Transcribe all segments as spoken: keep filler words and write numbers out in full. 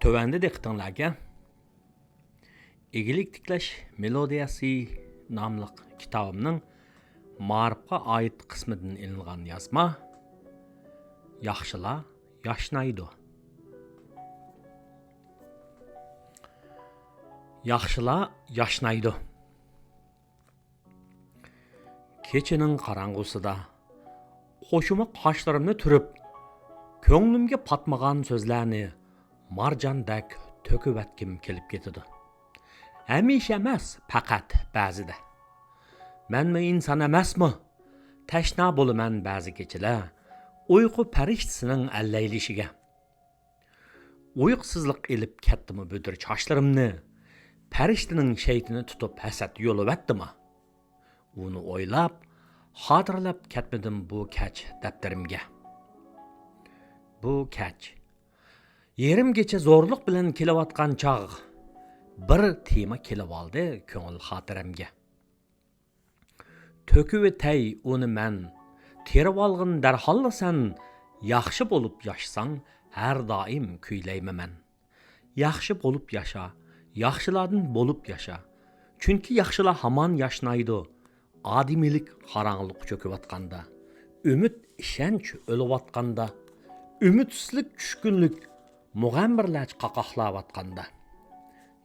تۆۋەندە دىققىتىڭلارگە «ئىگىلىك تىكلەش مېلودىيەسى» ناملىق كىتابىمنىڭ مائارىپقا ئائىت قىسمىدىن ئېلىنغان يازما. ياخشىلار ياشنايدۇ. ياخشىلار ياشنايدۇ. كېچىنىڭ قاراڭغۇسىدا قوشۇما قاشلىرىمنى تۈرۈپ، كۆڭلۈمگە پاتمىغان سۆزلەرنى مارجاندەك تۆكۈۋەتكۈم كېلىپ كېتىدۇ. ھەمىشە ئەمەس، پەقەت بەزىدە. مەنمۇ ئىنسان ئەمەسمۇ؟ تەشنا بولىمەن بەزى كېچىلەر ئۇيقۇ پەرىشتىسىنىڭ ئەللەيلىشىگە. ئۇيقۇسىزلىق ئېلىپ كەتتىمۇ بۈدۈر چاچلىرىمنى؟ پەرىشتىنىڭ شەيتىنى تۇتۇپ ھەسەت يولىۋەتتىمۇ؟ ئۇنى ئويلاپ، خاتىرىلەپ كەتمىدىم بۇ كەچ دەپتىرىمگە. بۇ كەچ. يېرىم كېچە زورلۇق بىلەن كېلىۋاتقان چاغ، بىر تېما كېلىۋالدى كۆڭۈل خاتىرەمگە. تۆكۈۋېتەي ئۇنى مەن، تېرىۋالغىن دەرھاللا سەن، ياخشى بولۇپ ياشىساڭ، ھەر دائىم كۈيلەيمەن مەن. ياخشى بولۇپ ياشا، ياخشىلاردىن بولۇپ ياشا. چۈنكى ياخشىلار ھامان ياشنايدۇ. ئادىمىيلىك قاراڭغۇلۇققا چۆكۈۋاتقاندا، ئۈمىد، ئىشەنچ ئۆلۈۋاتقاندا، ئۈمىدسىزلىك، چۈشكۈنلۈك، مۇغەمبىرلەرچە قاقاقلاۋاتقاندا،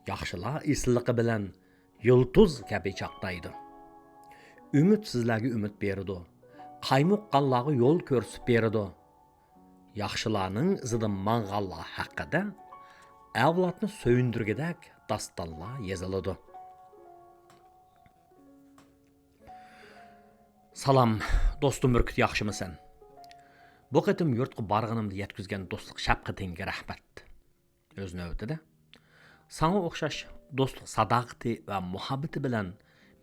ياخشىلار ئېسىللىقى بىلەن يۇلتۇز كەبى چاقنايدۇ. ئۈمىدسىزلەرگە ئۈمىد بېرىدۇ. قايمۇققانلارغا يول كۆرسىتىپ بېرىدۇ. ياخشىلارنىڭ ئىزىدا ماڭغانلار ھەققىدە ئەۋلادنى سۆيۈندۈرگۈدەك داستانلار يېزىلىدۇ. سالام، دوستۇم بۈركۈت، ياخشىمۇسەن؟ بۇ قېتىم يۇرتقا بارغىنىمدا يەتكۈزگەن دوستلۇق شەپقىتىڭگە رەھمەت. ئۆز نۆۋىتىدە، ساڭا ئوخشاش دوستلۇق ساداقىتى ۋە مۇھەببىتى بىلەن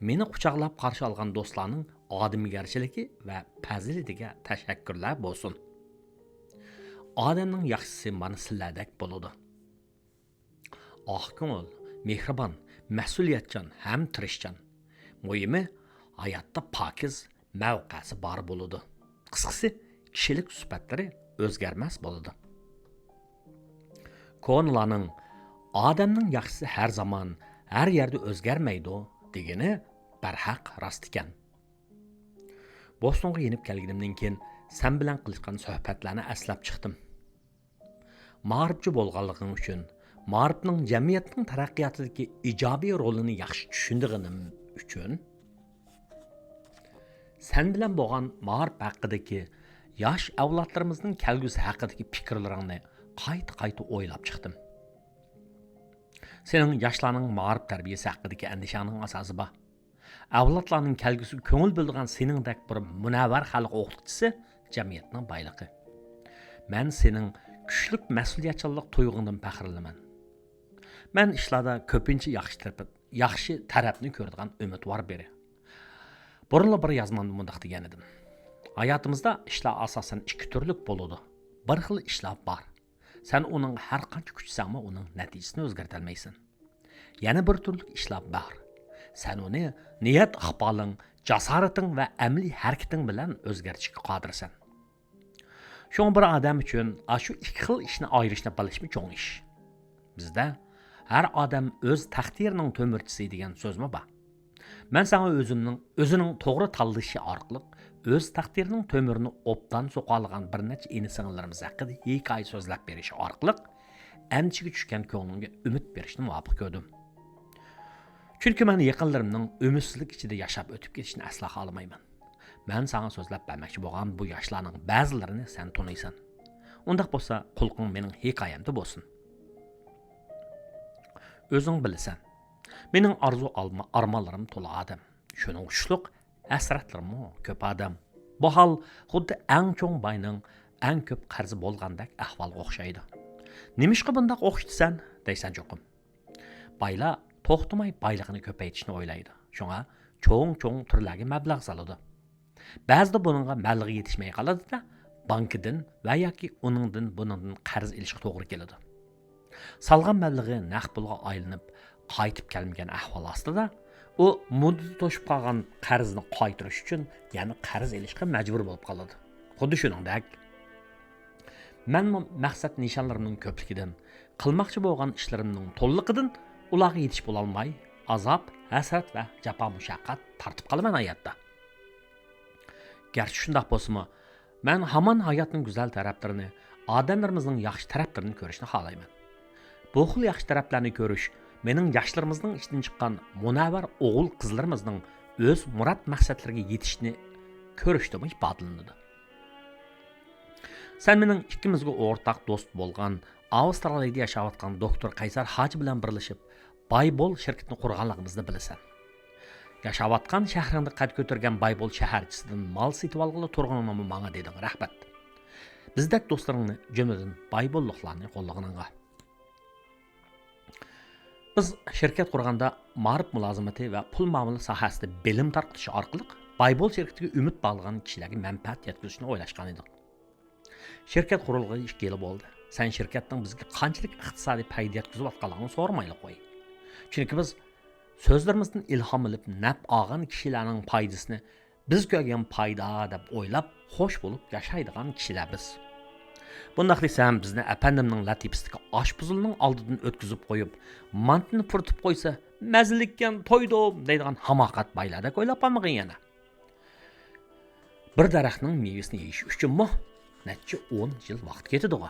مېنى قۇچاقلاپ قارشى ئالغان دوستلارنىڭ ئادىمىگەرچىلىكى ۋە پەزىلىتىگە تەشەككۈرلەر بولسۇن. ئادەمنىڭ ياخشىسى مانا سىلەردەك بولىدۇ. ئاق كۆڭۈل، مېھرىبان، مەسئۇلىيەتچان ھەم تىرىشچان. مۇھىمى، ھاياتتا پاكىز، مەۋقەسى بار بولىدۇ. قىسقىسى، كىشىلىك سۈپەتلىرى ئۆزگەرمەس بولىدۇ. كونىلارنىڭ «ئادەمنىڭ ياخشىسى ھەر زامان، ھەر يەردە ئۆزگەرمەيدۇ» دېگىنى بەرھەق راست ئىكەن. بوستونغا يېنىپ كەلگىنىمدىن كېيىن، سەن بىلەن قىلىشقان سۆھبەتلەرنى ئەسلەپ چىقتىم. مائارىپچى بولغانلىقىڭ ئۈچۈن، مائارىپنىڭ جەمئىيەتنىڭ تەرەققىياتىدىكى ئىجابىي رولىنى ياخشى چۈشىنىدىغىنىم ئۈچۈن، سەن بىلەن بولغان مائارىپ ھەققىدىكى، ياش ئەۋلادلىرىمىزنىڭ كەلگۈسى ھەققىدىكى پىكىرلىرىڭنى قايتا-قايتا ئويلاپ چىقتىم. سېنىڭ ياشلارنىڭ مائارىپ تەربىيەسى ھەققىدىكى ئەندىشەڭنىڭ ئاساسى بار. ئەۋلادلارنىڭ كەلگۈسىگە كۆڭۈل بۆلىدىغان سېنىڭدەك بىر مۇنەۋۋەر خەلق ئوقۇتقۇچىسى جەمئىيەتنىڭ بايلىقى. مەن سېنىڭ كۈچلۈك مەسئۇلىيەتچانلىق تۇيغۇڭدىن پەخىرلىنىمەن. مەن ئىشلاردا كۆپىنچە ياخشى تەرەپ-، ياخشى تەرەپنى كۆرىدىغان ئۈمىدۋار بىرى. بۇرۇنلا بىر يازمامدا مۇنداق دېگەنىدىم: «ھاياتىمىزدا ئىشلار ئاساسەن ئىككى تۈرلۈك بولىدۇ. بىر خىل ئىشلار بار. سەن ئۇنىڭغا ھەر قانچە كۈچىسەڭمۇ، ئۇنىڭ نەتىجىسىنى ئۆزگەرتەلمەيسەن. يەنە بىر تۈرلۈك ئىشلار بار. سەن ئۇنى نىيەت ئىقبالىڭ، جاسارىتىڭ ۋە ئەمەلىي ھەرىكىتىڭ بىلەن ئۆزگەرتىشكە قادىرسەن.» شۇڭا بىر ئادەم ئۈچۈن ئاشۇ ئىككى خىل ئىشنى ئايرىشنى بىلىشمۇ چوڭ ئىش. بىزدە «ھەر ئادەم ئۆز تەقدىرىنىڭ تۆمۈرچىسى» دېگەن سۆزمۇ بار. مەن ساڭا ئۆزۈمنىڭ، ئۆزىنىڭ توغرا تاللىشى ئارقىلىق ئۆز تەقدىرىنىڭ تۆمۈرىنى ئوبدان سوقالىغان بىر نەچچە ئىنى-سىڭىللىرىمىز ھەققىدە ھېكايە سۆزلەپ بېرىش ئارقىلىق ئەنچىكە چۈشكەن كۆڭلۈڭگە ئۈمىد بېرىشنى مۇۋاپىق كۆردۈم. چۈنكى مەن يېقىنلىرىمنىڭ ئۈمىدسىزلىك ئىچىدە ياشاپ ئۆتۈپ كېتىشىنى ئەسلا خالىمايمەن. مەن ساڭا سۆزلەپ بەرمەكچى بولغان بۇ ياشلارنىڭ بەزىلىرىنى سەن تونۇيسەن. ئۇنداق بولسا، قۇلىقىڭ مېنىڭ ھېكايەمدە بولسۇن. ئۆزۈڭ بىلىسەن، مېنىڭ ئارزۇ ئالما-، ئارمانلىرىم تولا ئادەم. شۇنىڭغا چۈشلۈق ھەسرەتلىرىممۇ كۆپ ئادەم. بۇ ھال خۇددى ئەڭ چوڭ باينىڭ ئەڭ كۆپ قەرزى بولغاندەك ئەھۋالغا ئوخشايدۇ. «نېمىشقا بۇنداق ئوخشىتىسەن؟» دەيسەن چوقۇم. بايلار توختىماي بايلىقىنى كۆپەيتىشنى ئويلايدۇ. شۇڭا چوڭ-چوڭ تۈرلەرگە مەبلەغ سالىدۇ. بەزىدە بۇنىڭغا مەبلىغى يېتىشمەي قالىدۇ-دە، بانكىدىن ۋە ياكى ئۇنىڭدىن، بۇنىڭدىن قەرز ئېلىشقا توغرا كېلىدۇ. سالغان مەبلىغى نەق پۇلغا ئايلىنىپ، قايتىپ كەلمىگەن ئەھۋال ئاستىدا، ئۇ مۇددىتى توشۇپ قالغان قەرزنى قايتۇرۇش ئۈچۈن يەنە قەرز ئېلىشقا مەجبۇر بولۇپ قالىدۇ. خۇددى شۇنىڭدەك، مەنمۇ مەقسەت نىشانلىرىمنىڭ كۆپلۈكىدىن، قىلماقچى بولغان ئىشلىرىمنىڭ تولىلىقىدىن ئۇلارغا يېتىشىپ بولالماي، ئازاب، ھەسرەت ۋە جاپا-مۇشەققەت تارتىپ قالىمەن ھاياتتا. گەرچە شۇنداق بولسىمۇ، مەن ھامان ھاياتنىڭ گۈزەل تەرەپلىرىنى، ئادەملىرىمىزنىڭ ياخشى تەرەپلىرىنى كۆرۈشنى خالايمەن. بۇ خىل ياخشى تەرەپلەرنى كۆرۈش مېنىڭ ياشلىرىمىزنىڭ ئىچىدىن چىققان مۇنەۋۋەر ئوغۇل-قىزلىرىمىزنىڭ ئۆز مۇراد مەقسەتلىرىگە يېتىشىنى كۆرۈشتىمۇ ئىپادىلىنىدۇ. سەن مېنىڭ ئىككىمىزگە ئورتاق دوست بولغان ئاۋسترالىيىدە ياشاۋاتقان دوكتور قەيسەر ھاجى بىلەن بىرلىشىپ باي بول شىركىتىنى قۇرغانلىقىمىزنى بىلىسەن. ياشاۋاتقان شەھىرىڭدە قەد كۆتۈرگەن باي بول شەھەرچىسىدىن مال سېتىۋالغىلى تۇرغىنىڭنىمۇ ماڭا دېدىڭ، رەھمەت. بىزدەك دوستلىرىڭنى، جۈملىدىن باي بوللۇقلارنى قوللىغىنىڭغا. بىز شىركەت قۇرغاندا مائارىپ مۇلازىمىتى ۋە پۇل مۇئامىلە ساھەسىدە بىلىم تارقىتىش ئارقىلىق باي بول شىركىتىگە ئۈمىد باغلىغان كىشىلەرگە مەنپەئەت يەتكۈزۈشنى ئويلاشقان ئىدۇق. شىركەت قۇرۇلغىلى ئىككى يىل بولدى. سەن شىركەتنىڭ بىزگە قانچىلىك ئىقتىسادىي پايدا يەتكۈزۈۋاتقانلىقىنى سورىمايلى قوي. چۈنكى بىز سۆزلىرىمىزدىن ئىلھام ئېلىپ نەپ ئالغان كىشىلەرنىڭ پايدىسىنى بىز كۆرگەن پايدا دەپ ئويلاپ، خوش بولۇپ ياشايدىغان كىشىلەر بىز. بۇنداق دېسەم، بىزنى ئەپەندىمنىڭ لەتىپىسىدىكى ئاشپۇزۇلنىڭ ئالدىدىن ئۆتكۈزۈپ قويۇپ، مانتىنى پۇرىتىپ قويسا، مەززىلىككەن، تويدۇم دەيدىغان ھاماقەت بايلاردەك ئويلاپ قالمىغىن يەنە. بىر دەرەخنىڭ مېۋىسىنى يېيىش ئۈچۈنمۇ نەچچە ئون يىل ۋاقىت كېتىدىغۇ.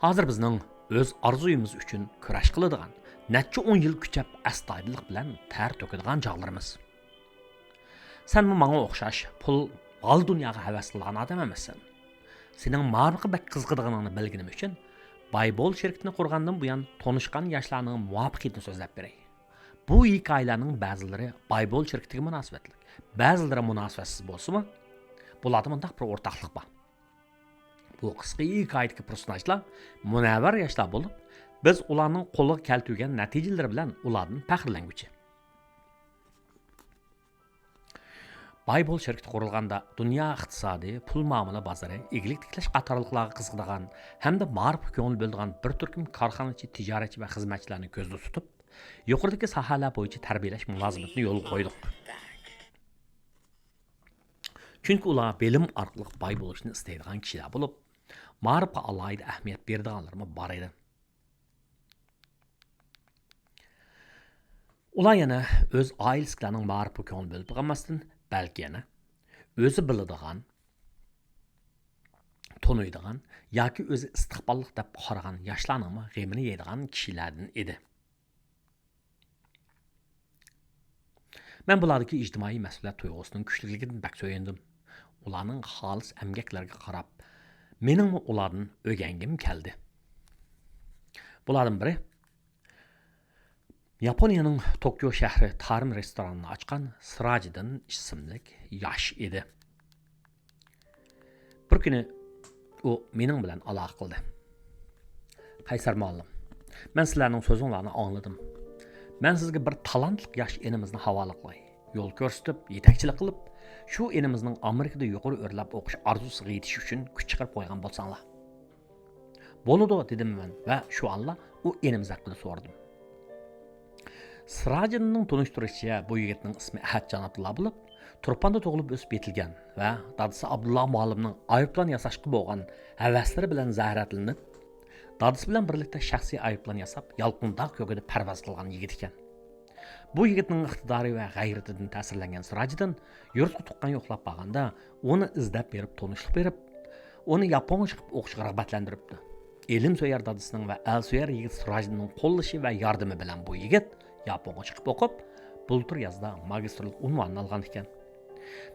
ھازىر بىزنىڭ ئۆز ئارزۇيىمىز ئۈچۈن كۈرەش قىلىدىغان، نەچچە ئون يىل كۈچەپ، ئەستايىدىللىق بىلەن تەر تۆكىدىغان چاغلىرىمىز. سەنمۇ ماڭا ئوخشاش پۇل، مال-دۇنياغا ھەۋەس قىلىدىغان ئادەم ئەمەسسەن. سېنىڭ مائارىپقا بەك قىزىقىدىغىنىڭنى بىلگىنىم ئۈچۈن، باي بول شىركىتىنى قۇرغاندىن بۇيان تونۇشقان ياشلارنىڭ مۇۋەپپەقىيىتىنى سۆزلەپ بېرەي. بۇ ھېكايىلەرنىڭ بەزىلىرى باي بول شىركىتىگە مۇناسىۋەتلىك، بەزىلىرى مۇناسىۋەتسىز بولسىمۇ، بۇلاردا مۇنداق بىر ئورتاقلىق بار. بۇ قىسقا ھېكايىدىكى پېرسوناژلار مۇنەۋۋەر ياشلار بولۇپ، بىز ئۇلارنىڭ قولغا كەلتۈرگەن نەتىجىلىرى بىلەن ئۇلاردىن پەخىرلەنگۈچى. باي بول شىركىتى قۇرۇلغاندا، دۇنيا ئىقتىسادى، پۇل مۇئامىلە بازىرى، ئىگىلىك تىكلەش قاتارلىقلارغا قىزىقىدىغان ھەمدە مائارىپقا كۆڭۈل بۆلىدىغان بىر تۈركۈم كارخانىچى، تىجارەتچى ۋە خىزمەتچىلەرنى كۆزدە تۇتۇپ، يۇقىرىدىكى ساھەلەر بويىچە تەربىيەلەش مۇلازىمىتىنى يولغا قويدۇق. چۈنكى ئۇلار بىلىم ئارقىلىق باي بولۇشنى ئىستەيدىغان كىشىلەر بولۇپ، مائارىپقا ئالاھىدە ئەھمىيەت بېرىدىغانلىرىمۇ بار ئىدى. ئۇلار يەنە ئۆز ئائىلىسىدىكىلەرنىڭ مائارىپىغا كۆڭۈل بۆلۈپ قالماستىن، بەلكى يەنە ئۆزى بىلىدىغان، تونۇيدىغان ياكى ئۆزى ئىستىقباللىق دەپ قارىغان ياشلارنىڭمۇ غېمىنى يەيدىغان كىشىلەردىن ئىدى. مەن بۇلاردىكى ئىجتىمائىي مەسئۇلىيەت تۇيغۇسىنىڭ كۈچلۈكلۈكىدىن بەك سۆيۈندۈم. ئۇلارنىڭ خالىس ئەمگەكلىرىگە قاراپ، مېنىڭمۇ ئۇلاردىن ئۆگەنگۈم كەلدى. بۇلاردىن بىرى ياپونىيەنىڭ توكيو شەھىرى تارىم رېستورانىنى ئاچقان سىراجىدىن ئىسىملىك ياش ئىدى. بىر كۈنى ئۇ مېنىڭ بىلەن ئالاقە قىلدى. قەيسەر مۇئەللىم، مەن سىلەرنىڭ سۆزۈڭلارنى ئاڭلىدىم. مەن سىزگە بىر تالانتلىق ياش ئىنىمىزنى ھاۋالە قىلاي. يول كۆرسىتىپ، يېتەكچىلىك قىلىپ، شۇ ئىنىمىزنىڭ ئامېرىكىدا يۇقىرى ئۆرلەپ ئوقۇش ئارزۇسىغا يېتىش ئۈچۈن كۈچ چىقىرىپ قويغان بولساڭلار. بولىدۇ، دېدىم مەن ۋە شۇ ئانلا ئۇ ئىنىمىز ھەققىدە سورىدىم. سىراجىدىننىڭ تونۇشتۇرۇشىچە، بۇ يىگىتنىڭ ئىسمى ئەھەتجان ئابدۇللا بولۇپ، تۇرپاندا تۇغۇلۇپ ئۆسۈپ يېتىلگەن ۋە دادىسى ئابدۇللا مۇئەللىمنىڭ ئايروپىلان ياساشقا بولغان ھەۋەسلىرى بىلەن زەھەرلىنىپ، دادىسى بىلەن بىرلىكتە شەخسىي ئايروپىلان ياساپ، يالقۇنتاغ كۆكىدە پەرۋاز قىلغان يىگىت ئىكەن. بۇ يىگىتنىڭ ئىقتىدارى ۋە غەيرىتىدىن تەسىرلەنگەن سىراجىدىن يۇرتقا تۇغقان يوقلاپ بارغاندا، ئۇنى ئىزدەپ بېرىپ، تونۇشلۇق بېرىپ، ئۇنى ياپونغا چىقىپ ئوقۇشقا رىغبەتلەندۈرۈپتۇ. ئىلىم سۆيەر دادىسىنىڭ ۋە ئەل سۆيەر يىگىت سىراجىدىننىڭ قوللىشى ۋە ياردىمى بىلەن بۇ يىگىت ياپونغا چىقىپ ئوقۇپ، بۇلتۇر يازدا ماگىستىرلىق ئۇنۋانىنى ئالغان ئىكەن.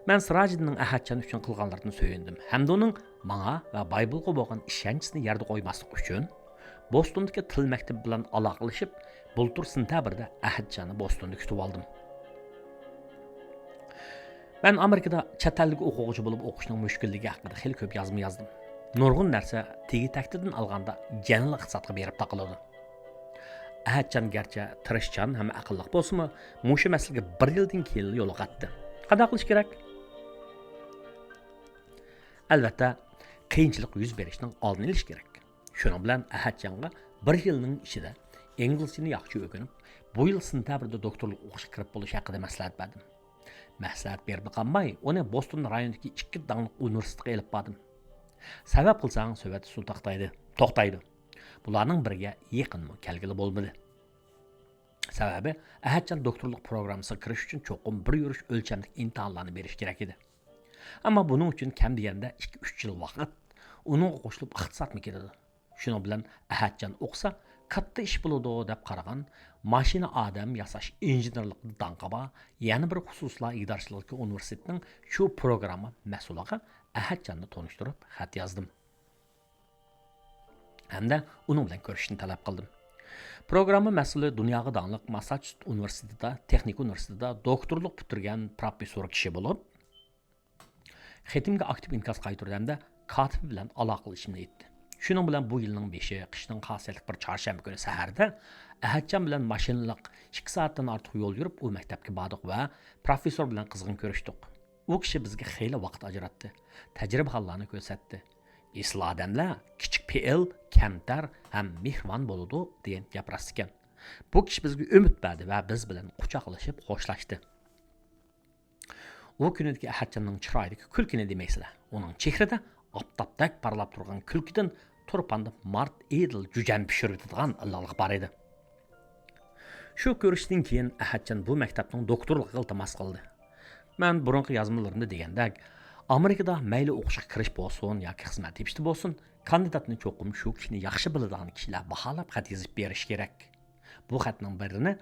مەن سىراجىدىننىڭ ئەھەتجان ئۈچۈن قىلغانلىرىدىن سۆيۈندۈم ھەمدە ئۇنىڭ ماڭا ۋە بايبولغا بولغان ئىشەنچىسىنى يەردە قويماسلىق ئۈچۈن، بوستوندىكى تىل مەكتىپى بىلەن ئالاقىلىشىپ، بۇلتۇر سېنتەبىردە ئەھەتجاننى بوستوندا كۈتۈۋالدىم. مەن ئامېرىكىدا چەت ئەلدىكى ئوقۇغۇچى بولۇپ ئوقۇشنىڭ مۈشكۈللۈكى ھەققىدە خېلى كۆپ يازما يازدىم. نۇرغۇن نەرسە تېگى-تەكتىدىن ئالغاندا يەنىلا ئىقتىسادقا بېرىپ تاقىلىدۇ. ئەھەتجان گەرچە تىرىشچان ھەم ئەقىللىق بولسىمۇ، مۇشۇ مەسىلىگە بىر يىلدىن كېيىنلا يولۇقاتتى. قانداق قىلىش كېرەك؟ ئەلۋەتتە، قىيىنچىلىق يۈز بېرىشنىڭ ئالدىنى ئېلىش كېرەك. شۇنىڭ بىلەن ئەھەتجانغا بىر يىلنىڭ ئىچىدە ئىنگلىزچىنى ياخشى ئۆگىنىپ، بۇ يىل سېنتەبىردە دوكتورلۇق ئوقۇشقا كىرىپ بولۇش ھەققىدە مەسلىھەت بەردىم. مەسلىھەت بېرىپلا قالماي، ئۇنى بوستون رايونىدىكى ئىككى داڭلىق ئۇنىۋېرسىتېتقا ئېلىپ باردىم. سەۋەب قىلساڭ سۆۋەتتە سۇ توختايدۇ، توختايدۇ. بۇلارنىڭ بىرىگە يېقىنمۇ كەلگىلى بولمىدى. سەۋەبى، ئەھەتجان دوكتورلۇق پروگراممىسىغا كىرىش ئۈچۈن چوقۇم بىر يۈرۈش ئۆلچەملىك ئىمتىھانلارنى بېرىش كېرەك ئىدى. ئەمما بۇنىڭ ئۈچۈن كەم دېگەندە ئىككى-ئۈچ يىل ۋاقىت، ئۇنىڭغا قوشۇلۇپ ئىقتىسادمۇ كېتىدۇ. شۇنىڭ بىلەن ئەھەتجان ئوقۇسا، كاتتا ئىش بولىدۇ دەپ قارىغان ماشىنا ئادەم ياساش ئىنژېنېرلىقىدا داڭقى بار يەنە بىر خۇسۇسىيلار ئىگىدارچىلىقىدىكى ئۇنىۋېرسىتېتنىڭ شۇ پروگرامما مەسئۇلىغا ئەھەتجاننى تونۇشتۇرۇپ خەت يازدىم. ھەمدە ئۇنىڭ بىلەن كۆرۈشۈشنى تەلەپ قىلدىم. پروگرامما مەسئۇلى دۇنياغا داڭلىق ماسساچۇسېتس ئۇنىۋېرسىتېتىدا، تېخنىكا ئۇنىۋېرسىتېتىدا دوكتورلۇق پۈتتۈرگەن پروفېسسور كىشى بولۇپ، خېتىمگە ئاكتىپ ئىنكاس قايتۇردى ھەمدە كاتىپى بىلەن ئالاقىلىشىمنى ئېيتتى. شۇنىڭ بىلەن بۇ يىلنىڭ بېشى، قىشنىڭ خاسىيەتلىك بىر چارشەنبە كۈنى سەھەردە ئەھەتجان بىلەن ماشىنىلىق ئىككى سائەتتىن ئارتۇق يول يۈرۈپ، ئۇ مەكتەپكە باردۇق ۋە پروفېسسور بىلەن قىزغىن كۆرۈشتۇق. ئۇ كىشى بىزگە خېلى ۋاقىت ئاجراتتى، تەجرىبىھاللارنى كۆرسەتتى. ئېسىل ئادەملەر كىچىك پېئىل، كەمتەر ھەم مېھرىبان بولىدۇ، دېگەن گەپ راست ئىكەن. بۇ كىشى بىزگە ئۈمىد بەردى ۋە بىز بىلەن قۇچاقلىشىپ خوشلاشتى. ئۇ كۈنىدىكى ئەھەتجاننىڭ چىرايىدىكى كۈلكىنى دېمەيسىلەر. ئۇنىڭ چېھرىدە ئاپتاپتەك پارلاپ تۇرغان كۈلكىدىن تۇرپاندا مارت ئېدىل جۈجەم پىشۇرۇۋېتىدىغان ئىللىقلىق بار ئىدى. شۇ كۆرۈشتىن كېيىن ئەھەتجان بۇ مەكتەپنىڭ دوكتورلۇقىغا ئىلتىماس قىلدى. مەن بۇرۇنقى يازمىلىرىمدا دېگەندەك، ئامېرىكىدا مەيلى ئوقۇشقا كىرىش بولسۇن ياكى خىزمەت تېپىشتا بولسۇن، كاندىداتنى چوقۇم شۇ كىشىنى ياخشى بىلىدىغان كىشىلەر باھالاپ خەت يېزىپ بېرىشى كېرەك. بۇ خەتنىڭ بىرىنى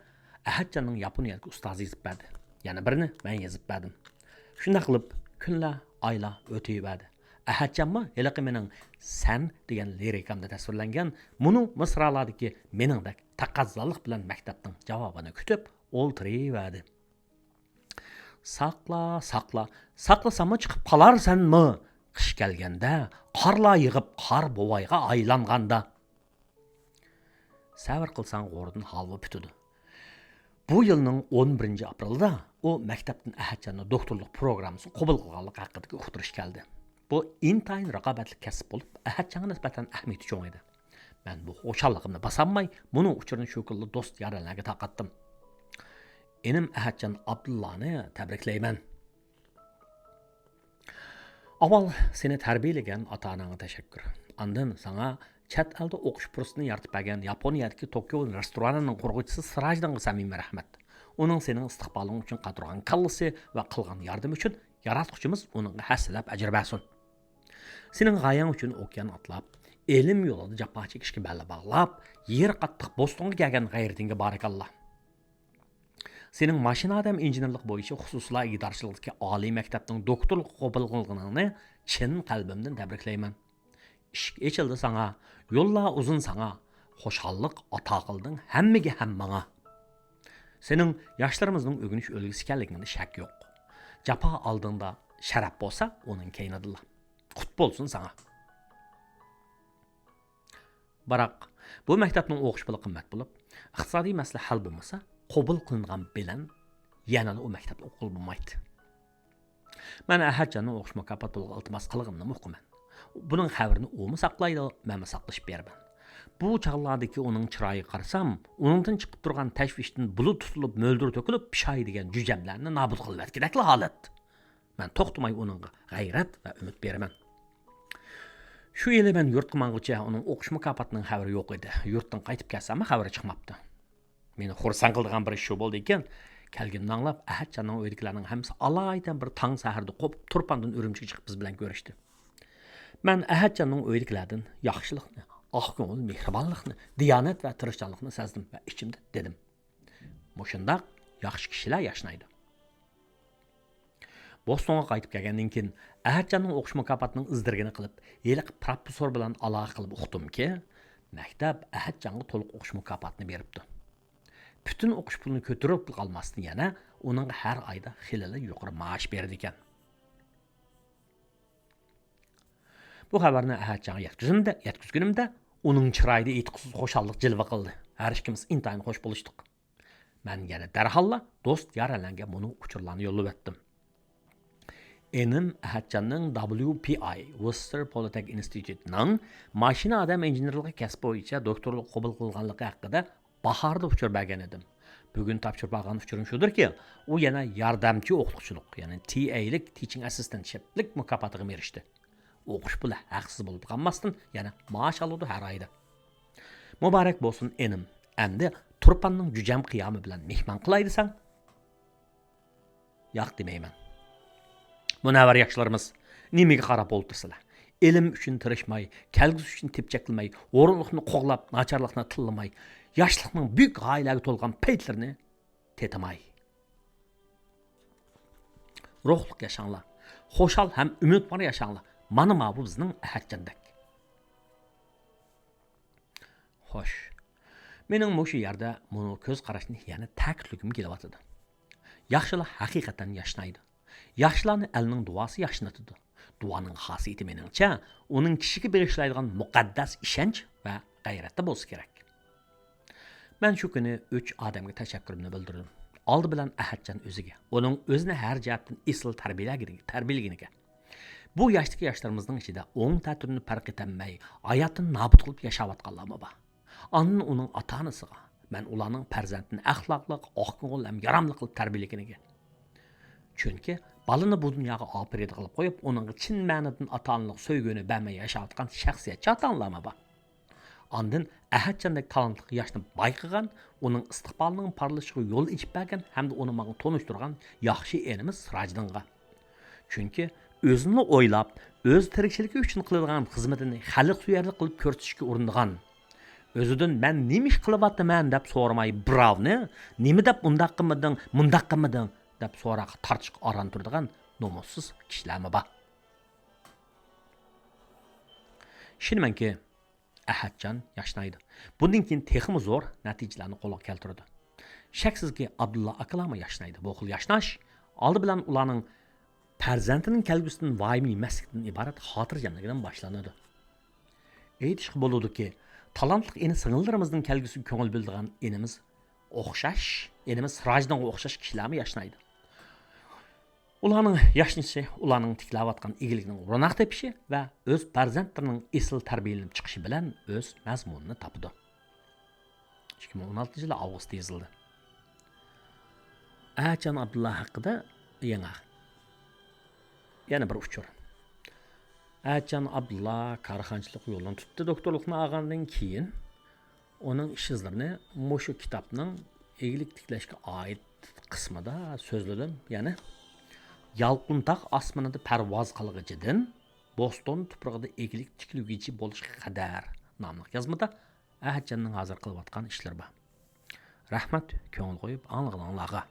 ئەھەتجاننىڭ ياپونىيەدىكى ئۇستازى يېزىپ بەردى. يەنە بىرىنى مەن يېزىپ بەردىم. شۇنداق قىلىپ كۈنلەر، ئايلار ئۆتۈۋەردى. ئەھەتجانمۇ ھېلىقى مېنىڭ سەن دېگەن لىرىكامدا تەسۋىرلەنگەن مۇنۇ مىسرالادىكى مېنىڭدەك تەقەززالىق بىلەن مەكتەپنىڭ جاۋابىنى كۈتۈپ ئولتۇرۇۋەردى. ساقلا، ساقلا، ساقلىساممۇ چىقىپ قالارسەنمۇ؟ قىش كەلگەندە، قارلار يېغىپ قار بوۋايغا ئايلانغاندا. سەۋر قىلساڭ غورىدىن ھالۋا پۈتىدۇ. بۇ يىلنىڭ ئون بىرىنچى ئاپرېلىدا ئۇ مەكتەپتىن ئەھەتجاننى دوكتورلۇق پروگراممىسىغا قوبۇل قىلغانلىقى ھەققىدىكى ئۇقتۇرۇش كەلدى. بۇ ئىنتايىن رىقابەتلىك كەسىپ بولۇپ، ئەھەتجانغا نىسبەتەن ئەھمىيىتى چوڭ ئىدى. مەن بۇ خۇشاللىقىمنى باسالماي، بۇنىڭ ئۇچۇرىنى شۇ كۈنلا دوست-يارەنلەرگە تارقاتتىم. ئىنىم ئەھەتجان ئابدۇللانى تەبرىكلەيمەن. ئاۋۋال سېنى تەربىيەلىگەن ئاتا-ئاناڭغا تەشەككۈر. ئاندىن ساڭا چەت ئەلدە ئوقۇش پۇرسىتىنى يارىتىپ بەرگەن ياپونىيەدىكى توكيو رېستورانىنىڭ قۇرغۇچىسى سىراجدىنغا سەمىمىي رەھمەت. ئۇنىڭ سېنىڭ ئىستىقبالىڭ ئۈچۈن قاتۇرغان كاللىسى ۋە قىلغان ياردىمى ئۈچۈن ياراتقۇچىمىز ئۇنىڭغا ھەسسىلەپ ئەجىر بەرسۇن. سېنىڭ غايەڭ ئۈچۈن ئوكيان ئاتلاپ، ئىلىم يولىدا جاپا چېكىشكە بەللە باغلاپ، يېرى قاتتىق بوستونغا كەلگەن غەيرىتىڭگە بارىكاللا. سېنىڭ ماشىنا ئادەم ئىنژېنېرلىق بويىچە خۇسۇسىيلار ئىگىدارچىلىقىدىكى ئالىي مەكتەپنىڭ دوكتورلۇقىغا قوبۇل قىلغىنىڭنى چىن قەلبىمدىن تەبرىكلەيمەن. ئىشىك ئېچىلدى ساڭا، يوللار ئۇزۇن ساڭا، خۇشاللىق ئاتا قىلدىڭ ھەممىگە ھەم ماڭا. سېنىڭ ياشلىرىمىزنىڭ ئۆگىنىش ئۈلگىسى ئىكەنلىكىڭدە شەك يوق. جاپا ئالدىڭدا شەرەپ بولسا، ئۇنىڭ كەينىدىلا. قۇت بولسۇن ساڭا. بىراق، بۇ مەكتەپنىڭ ئوقۇش پۇلى قىممەت بولۇپ، ئىقتىسادىي مەسىلە ھەل بولمىسا، قوبۇل قىلىنغان بىلەن يەنىلا ئۇ مەكتەپتە ئوقۇغىلى بولمايتتى. مەن ئەھەتجاننىڭ ئوقۇش مۇكاپات پۇلىغا ئىلتىماس قىلغىنىنىمۇ ئۇقىمەن. بۇنىڭ خەۋىرىنى ئۇمۇ ساقلايدۇ، مەنمۇ ساقلىشىپ بېرىمەن. بۇ چاغلاردىكى ئۇنىڭ چىرايىغا قارىسام، ئۇنىڭدىن چىقىپ تۇرغان تەشۋىشتىن بۇلۇت تۇتۇلۇپ، مۆلدۈر تۆكۈلۈپ، پىشايدىگەن جۈجەملەرنى نابۇت قىلىۋەتكۈدەكلا ھالەت. مەن توختىماي ئۇنىڭغا غەيرەت ۋە ئۈمىد بېرىمەن. شۇ يىلى مەن يۇرتقا ماڭغۇچە ئۇنىڭ ئوقۇش مۇكاپاتىنىڭ خەۋىرى يوق ئىدى. يۇرتتىن قايتىپ كەلسەممۇ خەۋىرى چىقماپتۇ. مېنى خۇرسەن قىلىدىغان بىر ئىش شۇ بولدى ئىكەن، كەلگىنىنى ئاڭلاپ، ئەھەتجاننىڭ ئۆيىدىكىلەرنىڭ ھەممىسى ئالايىتەن بىر تاڭ سەھەردە قوپۇپ، تۇرپاندىن ئۈرۈمچىگە چىقىپ بىز بىلەن كۆرۈشتى. مەن ئەھەتجاننىڭ ئۆيىدىكىلەردىن ياخشىلىقنى، ئاق كۆڭۈل، مېھرىبانلىقنى، دىيانەت ۋە تىرىشچانلىقنى سەزدىم ۋە ئىچىمدە دېدىم، مۇشۇنداق ياخشى كىشىلەر ياشنايدۇ. بوستونغا قايتىپ كەلگەندىن كېيىن، ئەھەتجاننىڭ ئوقۇش مۇكاپاتىنىڭ ئىز دېرىكىنى قىلىپ، ھېلىقى پروفېسسور بىلەن ئالاقە قىلىپ ئۇقتۇمكى، مەكتەپ ئەھەتجانغا تولۇق ئوقۇش مۇكاپاتىنى بېرىپتۇ. پۈتۈن ئوقۇش پۇلىنى كۆتۈرۈپ قالماستىن، يەنە ئۇنىڭغا ھەر ئايدا خېلىلا يۇقىرى مائاش بېرىدىكەن. بۇ خەۋەرنى ئەھەتجانغا يەتكۈزۈمدە-، يەتكۈزگىنىمدە، ئۇنىڭ چىرايىدا ئېيتقۇسىز خۇشاللىق جىلۋە قىلدى. ھەر ئىككىمىز ئىنتايىن خوش بولۇشتۇق. مەن يەنە دەرھاللا دوست-يارەنلەرگە مۇنۇ ئۇچۇرلارنى يوللىۋەتتىم. ئىنىم ئەھەتجاننىڭ دابليۇ پى ئاي، ۋورسېستېر پولىتېك ئىنستىتۇتىنىڭ ماشىنا ئادەم ئىنژېنېرلىقى كەسپى بويىچە دوكتورلۇققا قوبۇل قىلغانلىقى ھەققىدە باھاردا ئۇچۇر بەرگەن ئىدىم. بۈگۈن تاپشۇرۇپ ئالغان ئۇچۇرۇم شۇدۇركى، ئۇ يەنە ياردەمچى ئوقۇتقۇچىلىق، يەنى تى ئەيلىك، تىچىڭ ئەسسىستېنتشىپلىك مۇكاپاتىغا ئېرىشتى. ئوقۇش پۇلى ھەقسىز بولىدۇ، قالماستىن يەنە مائاش ئالىدۇ ھەر ئايدا. مۇبارەك بولسۇن ئىنىم، ئەمدى تۇرپاننىڭ جۈجەم قىيامى بىلەن مېھمان قىلاي دېسەڭ، ياق دېمەيمەن. مۇنەۋۋەر ياشلىرىمىز، نېمىگە قاراپ ئولتۇرىسىلەر؟ ئىلىم ئۈچۈن تىرىشماي، كەلگۈسى ئۈچۈن تېپچەكلىمەي، ھورۇنلۇقنى قوغلاپ، ناچارلىقنى تىللىماي، ياشلىقنىڭ بۈيۈك غايىلەرگە تولغان پەيتلىرىنى تېتىماي. روھلۇق ياشاڭلار، خۇشال ھەم ئۈمىدۋار ياشاڭلار. مانا ماۋۇ بىزنىڭ ئەھەتجاندەك. خوش. مېنىڭ مۇشۇ يەردە مۇنۇ كۆز قاراشنى يەنە تەكىتلىگۈم كېلىۋاتىدۇ. ياخشىلار ھەقىقەتەن ياشنايدۇ. ياخشىلارنى ئەلنىڭ دۇئاسى ياشنىتىدۇ. دۇئانىڭ خاسىيىتى، مېنىڭچە، ئۇنىڭ كىشىگە بېغىشلايدىغان مۇقەددەس ئىشەنچ ۋە غەيرەتتە بولسا كېرەك. مەن شۇ كۈنى ئۈچ ئادەمگە تەشەككۈرۈمنى بىلدۈردۈم. ئالدى بىلەن ئەھەتجان ئۆزىگە، ئۇنىڭ ئۆزىنى ھەر جەھەتتىن ئېسىل تەربىيەلىگىنىگە، تەربىيەلىگىنىگە. بۇ ياشتىكى ياشلىرىمىزنىڭ ئىچىدە ئوڭ تەتۈرىنى پەرق ئېتەلمەي، ھاياتتىن نابۇت قىلىپ ياشاۋاتقانلارمۇ بار. ئاندىن ئۇنىڭ ئاتا-ئانىسىغا، مەن ئۇلارنىڭ پەرزەنتىنى ئەخلاقلىق، ئاقكۆڭۈل ھەم ياراملىق قىلىپ تەربىيەلىگىنىگە. چۈنكى بالىنى بۇ دۇنياغا ئاپىرىدە قىلىپ قويۇپ، ئۇنىڭغا چىن مەنىدىن ئاتا-ئانىلىق سۆيگۈنى بەرمەي ياشاۋاتقان شەخسىيەتچى ئاتا-ئانىلارمۇ بار. ئاندىن ئەھەتجاندەك تالانتلىق ياشنى بايقىغان، ئۇنىڭ ئىستىقبالىنىڭ پارلىشىشىغا يول ئېچىپ بەرگەن ھەمدە ئۇنى ماڭا تونۇشتۇرغان ياخشى ئىنىمىز سىراجدىنغا. چۈنكى ئۆزىنىلا ئويلاپ، ئۆز تىرىكچىلىكى ئۈچۈن قىلىدىغان خىزمىتىنى خەلقسۆيەرلىك قىلىپ كۆرسىتىشكە ئۇرۇنىدىغان، ئۆزىدىن «مەن نېمە ئىش قىلىۋاتىمەن؟» دەپ سورىماي، بىراۋنى «نېمە دەپ ئۇنداق قىلمىدىڭ، مۇنداق قىلمىدىڭ؟» دەپ سوراققا تارتىشقا ئاران تۇرىدىغان نومۇسسىز كىشىلەرمۇ بار. ئىشىنىمەنكى، ئەھەتجان ياشنايدۇ. بۇندىن كېيىن تېخىمۇ زور نەتىجىلەرنى قولغا كەلتۈرىدۇ. شەكسىزكى، ئابدۇللا ئاكىلارمۇ ياشنايدۇ. بۇ خىل ياشناش ئالدى بىلەن ئۇلارنىڭ پەرزەنتىنىڭ كەلگۈسىدىن ۋايىملىنمەسلىكتىن ئىبارەت خاتىرجەملىكىدىن باشلىنىدۇ. ئېيتىشقا بولىدۇكى، تالانتلىق ئىنى-سىڭىللىرىمىزنىڭ كەلگۈسىگە كۆڭۈل بۆلىدىغان ئىنىمىز ئوخشاش، ئىنىمىز سىراجدىنغا ئوخشاش كىشىلەرمۇ ياشنايدۇ. ئۇلارنىڭ ياشنىشى، ئۇلارنىڭ تىكلەۋاتقان ئىگىلىكىنىڭ روناق تېپىشى ۋە ئۆز پەرزەنتلىرىنىڭ ئېسىل تەربىيەلىنىپ چىقىشى بىلەن ئۆز مەزمۇنىنى تاپىدۇ. ئىككى مىڭ ئون ئالتىنچى يىلى ئاۋغۇستتا يېزىلدى. ئەھەتجان ئابدۇللا ھەققىدە يېڭى، يەنە بىر ئۇچۇر. ئەھەتجان ئابدۇللا كارخانىچىلىق يولىنى تۇتتى. دوكتورلۇقنى ئالغاندىن كېيىن ئۇنىڭ ئىش ئىزلىرىنى مۇشۇ كىتابنىڭ ئىگىلىك تىكلەشكە ئائىت قىسمىدا سۆزلىدىم. يەنى، «يالقۇنتاغ ئاسمىنىدا پەرۋاز قىلغۇچىدىن بوستون تۇپرىقىدا ئىگىلىك تىكلىگۈچى بولۇشقا قەدەر» ناملىق يازمىدا ئەھەتجاننىڭ ھازىر قىلىۋاتقان ئىشلىرى بار. رەھمەت، كۆڭۈل قويۇپ ئاڭلىغىنىڭلارغا.